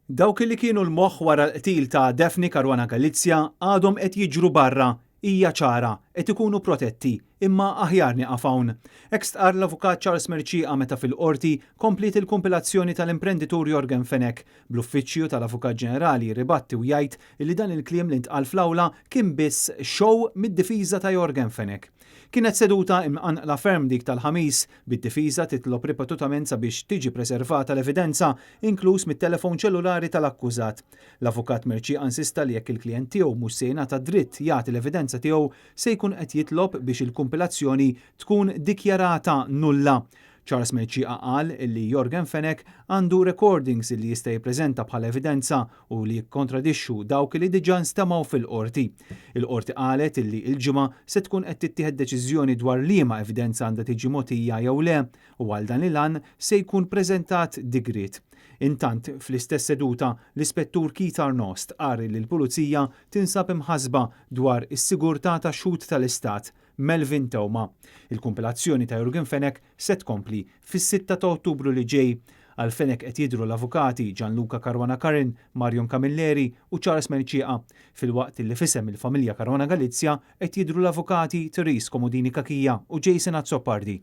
Dawk li kienu l-moħħ wara l-qtil ta' Daphne Caruana Galizia għadhom qed jiġru barra. Hija ċara, qed ikunu protetti, imma aħjar nieqaf hawn. Hekk stqarr l-Avukat Charles Mercieca meta fil-Qorti kompliet il-kumpilazzjoni tal-imprenditur Yorgen Fenech, bl-Uffiċċju tal-Avukat Ġenerali jirribatti u jgħid li dan il-kliem li ntqal fl-awla kien biss show mid-difiża ta' Yorgen Fenech. Kienet seduta imqanqla ferm dik tal-Ħamis, bid-difiża titlob ripetutament sabiex tiġi preservata l-evidenza, inkluż mit-telefon ċellulari tal-akkużat. L-Avukat Mercieca insista li jekk il-klijent tiegħu mhux se jingħata d-dritt jagħti l-evidenza tiegħu, se jkun qed jitlob biex il-kumpilazzjoni tkun dikjarata nulla. Charles Mercieca qal li Yorgen Fenech għandu recordings li jista' jippreżenta bħala evidenza u li jikkontradixxu dawk li diġà nstemgħu fil-Qorti. Il-Qorti qalet illi l-Ġimgħa se tkun qed tittieħed deċiżjoni dwar liema evidenza għandha tiġi mogħtija jew le u għal dan il-għan se jkun preżentat digriet. Intant, fl-istess seduta, l-Ispettur Keith Arnaud stqarr li l-Pulizija tinsab imħassba dwar is-sigurtà tax-xhud tal-Istat, Melvin Theuma. Il-kumpilazzjoni ta' Yorgen Fenech se tkompli fis-sitta ta' Ottubru li ġej. Għal Fenech qed jidhru l-avukati Gianluca Caruana Curran, Marion Camilleri u Charles Mercieca, filwaqt li f'isem il-familja Caruana Galizia qed jidhru l-avukati Therese Comodini Cachia u Jason Azzopardi.